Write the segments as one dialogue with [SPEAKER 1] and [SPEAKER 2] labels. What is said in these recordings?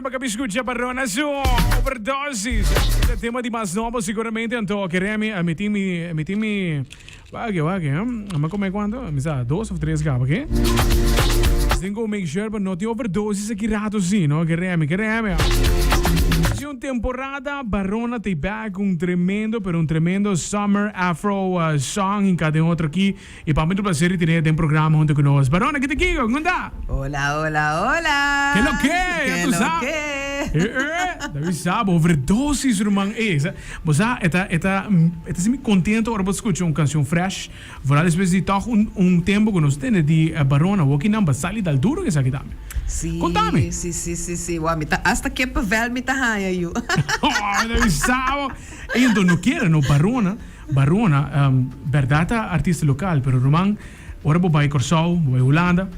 [SPEAKER 1] cu nan pa scucha Barona su Overdosis. E tema di mas nobo seguramente anto kere mi mi tin mi mi tin mi wak wak eh mi come cuanto mi sa dos of tres caba ke. Tin cu make sure pa no tin overdosis aki rato si no kere mi kere mi. Si un temporada Barona ta back un tremendo pero un tremendo summer afro song hinca den otro aki. Y pa mi ta un placer di tene den programa hunto cu nos. Barona, ki ta kico? Con ta?
[SPEAKER 2] Hola, hola, hola!
[SPEAKER 1] Ke lo ke?
[SPEAKER 2] Ke
[SPEAKER 1] Ya tu
[SPEAKER 2] lo
[SPEAKER 1] sa.
[SPEAKER 2] ke?
[SPEAKER 1] Eh, eh, David sa, bo overdosis, ruman. Eh, sa, bo sa, e ta, e ta, e ta sinti mi contento ora bo scucha un cancion fresh. Vooral despues di toch un, un tempo cu nos tene di Barona. Woki nan ba sali dal duro cu esaki tambe.
[SPEAKER 2] Sí,
[SPEAKER 1] Contami.
[SPEAKER 2] sí, sí, sí, sí. Wou, mi ta, hasta kippenvel mi ta haña, yu.
[SPEAKER 1] Oh, David sa, bo. Ey, anto no kier, no, Barona. Barona, berdad ta artista local, pero ruman, ora bo bai Corsou, bo bai Hulanda,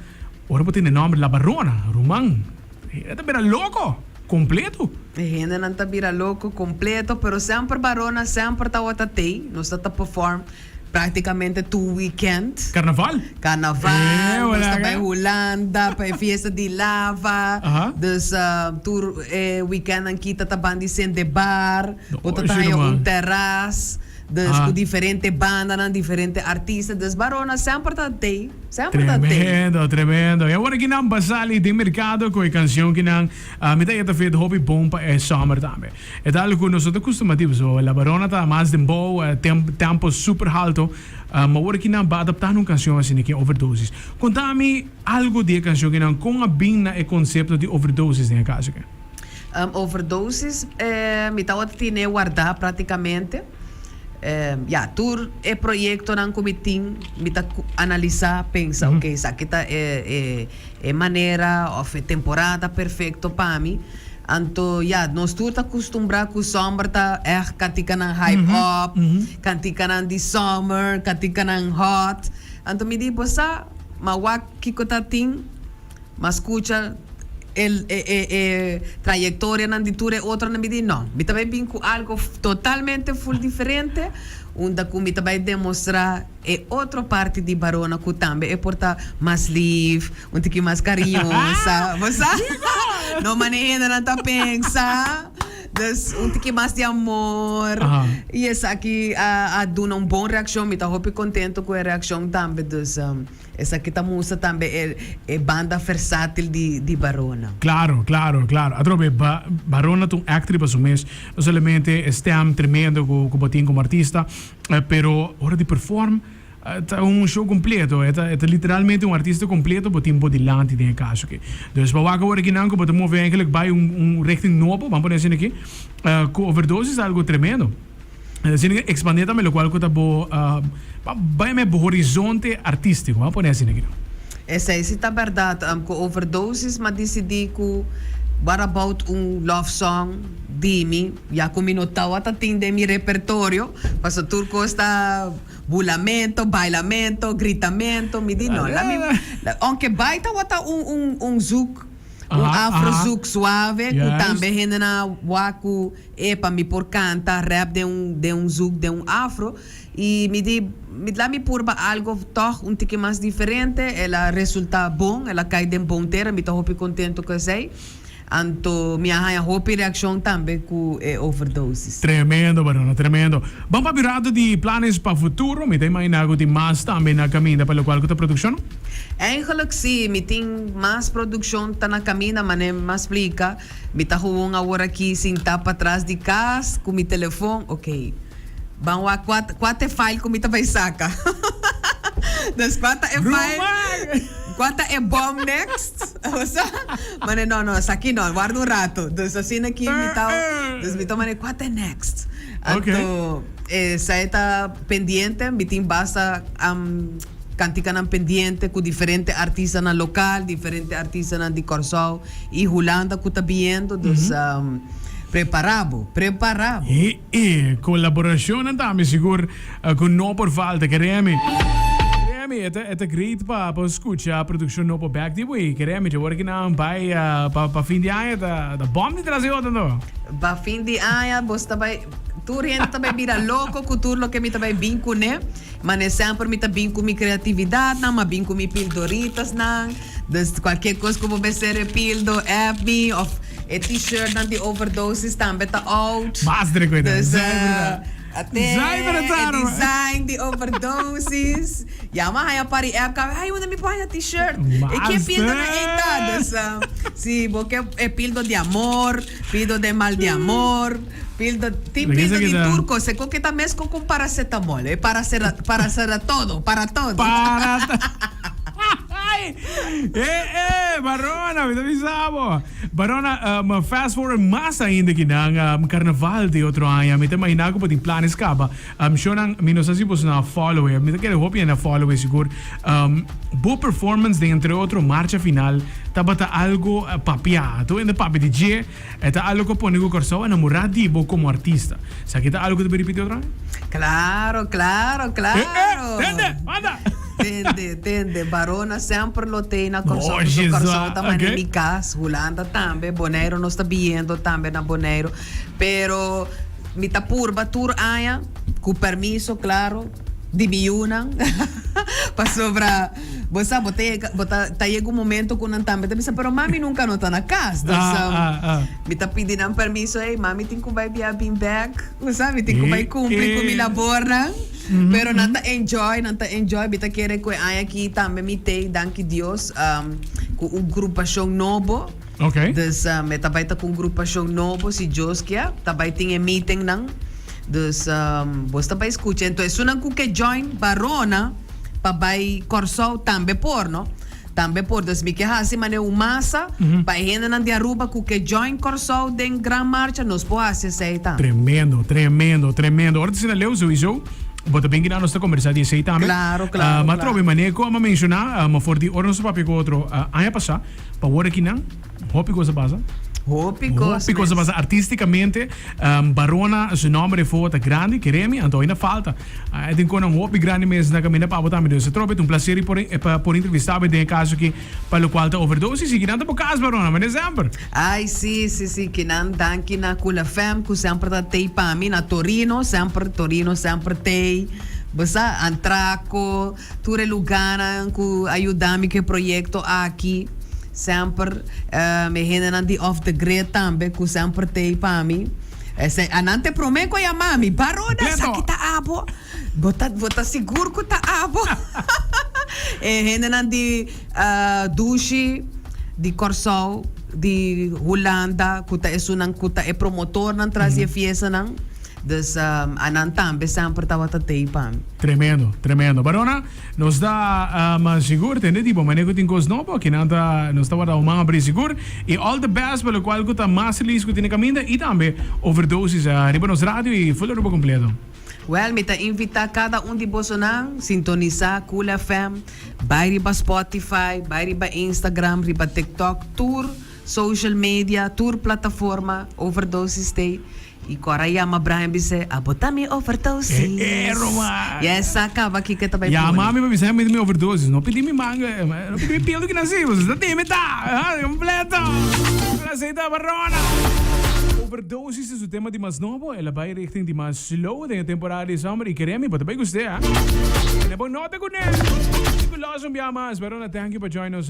[SPEAKER 1] ora bo tende nomber La Barona, ruman, hende ta bira loco, completo.
[SPEAKER 2] E hendenan ta bira loco completo, pero semper Barona semper tawata tey, nos ta ta perform practicamente tur weekend.
[SPEAKER 1] Carnaval?
[SPEAKER 2] Carnaval, nos ta bai Hulanda pa e fiesta di lava, dus tur e weekendnan kita ta ban di sende bar. Bo ta haña un terras, dus ku diferente bandanan, diferente artista. Dus Barona semper ta tei, semper ta tei.
[SPEAKER 1] Tremendo, tremendo. E awor kinan pa sali den merkado ku e kanshon kinan mi ta yeta fet hopi bon pa e summer tambe. E ta algu ku nos no ta kustuma tipo so La Barona ta mas den bou, tempo super halto, ma awor kinan ba adapta na un kanshon asina ki Overdosis. Konta mi algu di e kanshon kinan, kon a bin na e konsepto di Overdosis den e kaso aki?
[SPEAKER 2] Overdosis mi tabata tine wardá práktikamente. Ya, tur e proyektonan ku mi tin mi ta analisá, pensa, oke, esaki ta e e manera òf e temporada perfekto pa mi. Anto ya, nos tur ta kustumbrá ku sòmber ta ègt kantikanan hype up, kantikanan di summer, kantikanan hot. Anto mi di, bo sa, ma wak kiko ta tin. M'a skucha e e e trayektorianan di tur e otronan mi di no, mi ta bai bin ku algo totalmente ful diferente unda ku mi ta bai demostrá e otro parti di Barona ku tambe e por ta mas lif, un tiki mas kariñosa, bo sa? No manera hendenan ta pensa, dus un tiki mas di amor i esaki a a duna un bon reakshon, mi ta hopi kontento ku e reakshon tambe, dus. Esaki ta mustra tambe e e banda versátil di di Barona.
[SPEAKER 1] Claro, claro, claro. Atrobe ba Barona ta un act riba su mes. No solamente e stem tremendo cu cu bo tin como artista, pero ora di perform ta un show completo. E ta e ta literalmente un artista completo bo tin bo dilanti den e caso aki. Dus bo wak awor akinan cu bo ta move eigenlijk bay un un richting nobo, ban pone asina aki, cu Overdosis ta algo tremendo. Asina ke expandé tambe lokual ku ta bo pa bai me bo horizonte artístiko, vamos pone asina aki.
[SPEAKER 2] Esei si ta bèrdat. Ku Overdosis m'a disidí ku what about un love song di mi, ya ku mi no tawata tin den mi repertorio, pasobra tur kos ta bulamento, bailamento, gritamento, mi di no, la mi, aunke bai tawata un un un zouk, un afro zouk suave ku tambe hendenan wak ku. E pa mi por canta rap den un den un zouk den un afro y mi di mi la mi purba algo tog un tiki mas diferente el a resulta bon el a cay den bon tera mi ta hopi contento cu esey anto mi a haya hopi reaccion tambe cu e Overdosis.
[SPEAKER 1] Tremendo Barona, tremendo. Ban papia un rato di planes pa futuro, mi ta imagina cu tin mas tambe na caminda pa locual cu ta produccion.
[SPEAKER 2] Eigenlijk si, mi tin mas produccion ta na caminda, mane mi a splica. Mi ta gewoon aworakí sintá patras di kas ku mi telefon, ok, ban wak kua kua ta e file ku mi ta bai saka. Dus kua ta e file, kua ta e bòm next, bo sa? Mane no no esaki no, warda un rato. Dus asina aki mi ta, dus mi ta mane kua ta e next. Anto esei ta pendiente, mi tin basta. Kantikanan pendiente ku diferente artistanan lokal, diferente artistanan di Kòrsou i Hulanda ku ta biniendo, dus prepará bo, prepará bo.
[SPEAKER 1] E e kolaborashonnan tambe sigur ku no por falta, keremi. Keremi, e ta e ta great pa pa skucha produkshon nobo bèk di bo i keremi dje ora ki nan bai pa pa fin di aña ta ta bòm di tras di otro anto.
[SPEAKER 2] Pa fin di aña bos ta bai tur hende ta bai bira loko ku tur loke mi ta bai bin kuné. Mane semper mi ta bin ku mi kreatividatnan, m'a bin ku mi pildoritasnan. Dus kualkier kos ku bo mester e pildo, app mi òf E t-shirtnan di Overdosis tambe ta out.
[SPEAKER 1] Master cuida.
[SPEAKER 2] Dus,
[SPEAKER 1] Zuiver
[SPEAKER 2] ate
[SPEAKER 1] Zuiver het
[SPEAKER 2] e
[SPEAKER 1] arma.
[SPEAKER 2] design di Overdosis. Ya mi a haña par di app caba, ay unda mi por haña t-shirt? E ke pildo na ei ta? Dus, si bo ke e pildo di amor, pildo de mal di amor, pildo, tin
[SPEAKER 1] Loke
[SPEAKER 2] pildo
[SPEAKER 1] esaki
[SPEAKER 2] di
[SPEAKER 1] ta?
[SPEAKER 2] tur cos. E con ke ta mesco con paracetamol, e paracera, paracera todo, para todo.
[SPEAKER 1] Para Ai! Eh, eh, Barona, mi ta bisa bo. Barona, um, fast forward mas ainda ki nan um, carnaval di otro aña. Mi ta imagina ku bo tin planes kaba. Um, shonan, mi no sa si boso na follow e. Mi ta kere hopi na follow e sigur. Um, bo performance den entre otro marcha final tabata algo uh, papia. Tu ende papia di dje, e ta algo ku a pone ku Kòrsou enamorá di bo komo artista. Sa ki ta algo ku ta bai ripiti otro aña?
[SPEAKER 2] Claro, claro,
[SPEAKER 1] Eh, eh,
[SPEAKER 2] claro.
[SPEAKER 1] tende, manda!
[SPEAKER 2] Tende, tende, Barona semper lo tei na Kòrsou,
[SPEAKER 1] Oh,
[SPEAKER 2] pasobra
[SPEAKER 1] Jesus,
[SPEAKER 2] Kòrsou ta manera
[SPEAKER 1] ok.
[SPEAKER 2] mi kas, Hulanda tambe, Boneiru nos ta biendo tambe na Boneiru, pero mi ta purba tur aña, ku permiso klaro di mi yunan, pasobra bo sa bo ta yega bo ta ta yega un momento ku nan tambe ta bisa pero mami nunka no ta na kas, dus
[SPEAKER 1] Ah, ah, ah.
[SPEAKER 2] mi ta pidi nan permiso, ey mami tin ku bai bia bin bèk, bo sa mi tin ku bai kumpli ku mi
[SPEAKER 1] Eh, eh.
[SPEAKER 2] labornan. Pero nan ta enjoy, nan ta enjoy. Mi ta kere ku e aña aki tambe mi tei, danki Dios, ku un grupashon nobo.
[SPEAKER 1] Ok.
[SPEAKER 2] Dus mi ta bai ta ku un grupashon nobo, si Dios kia. Ta bai tin e meetingnan. Dus bos ta bai skucha. Enton esunnan ku ke join Barona pa bai Kòrsou tambe por, no? Tambe por. Dus mi ke hasi manera un masa pa e hendenan di Aruba ku ke join Kòrsou den Gran Marcha, nos por hasi esei tambe.
[SPEAKER 1] Tremendo, tremendo, tremendo. Ora ta asina leu souiso bo ta bin kina nos ta kombersá di esei tambe.
[SPEAKER 2] Klaro, klaro,
[SPEAKER 1] Ma
[SPEAKER 2] klaro.
[SPEAKER 1] trobe manera ku amo menshoná, ma for di ora nos ta papia ku otro aña pasá pa wor akinan, Hopi cosa pasa.
[SPEAKER 2] Hopi cos
[SPEAKER 1] Hopi cosa
[SPEAKER 2] mes.
[SPEAKER 1] pasa artisticamente. Barona su nomber e foto ta grandi, keremi, anto ainda falta. E tin conan hopi grandi mes na caminda pa bo tambe. Dus atrobe ta un placer y por pa por entrevista bo den e caso aki pa locual ta overdosis. Y kinan ta bo cas Barona, mane semper.
[SPEAKER 2] Ay si, si, si, kinan danki na Kula Fam cu semper ta tey pa mi, na Torino, semper Torino semper tey. Bo sa, Antraco. Tur e lugánan ku a yuda mi ku e proyekto aki, semper e hendenan di Off the Grid tambe ku semper t'ei pa mi. Esei anan ta e promé ku a yama mi, Barona, esaki ta abo? Bo ta bo ta sigur ku ta abo? E hendenan di Dushi, di Kòrsou, di Hulanda ku ta esunnan ku ta e promotornan tras di e fiestanan. Dus anan tambe semper tabata tei pa mi.
[SPEAKER 1] Tremendo, tremendo. Barona, nos ta sigur tende di bo manera ku tin kos nobo. Kinan ta, nos ta warda un man abri sigur. I all the best pa lokual ku ta mas release ku tin na kaminda i tambe Overdosis riba nos radio i full Aruba kompleto.
[SPEAKER 2] Wèl, mi ta invitá kada un di bosonan sintonisá Cool FM, bai riba Spotify, bai riba Instagram, riba TikTok, tur social media, tur plataforma Overdosis tei. Y cu ora yama Brian bis'é, Abo ta mi overdosis.
[SPEAKER 1] Eh, eh, Roman.
[SPEAKER 2] Ya e sa caba kico e ta bay
[SPEAKER 1] Ya,
[SPEAKER 2] pone.
[SPEAKER 1] mami pa bisa mi mi overdosis. No pidi mi manga, no pidi mi piel ki naci, bo sa teme ta. Ah, completo. Aceita barona. Overdosis ta su tema di mas nobo. El a bay richting di mas slow den e temporada di summer y kere mi bo ta bay gust'é, ah. Tene bon nota cu ne. Cu los un bia mas. Barona, thank you pa join nos.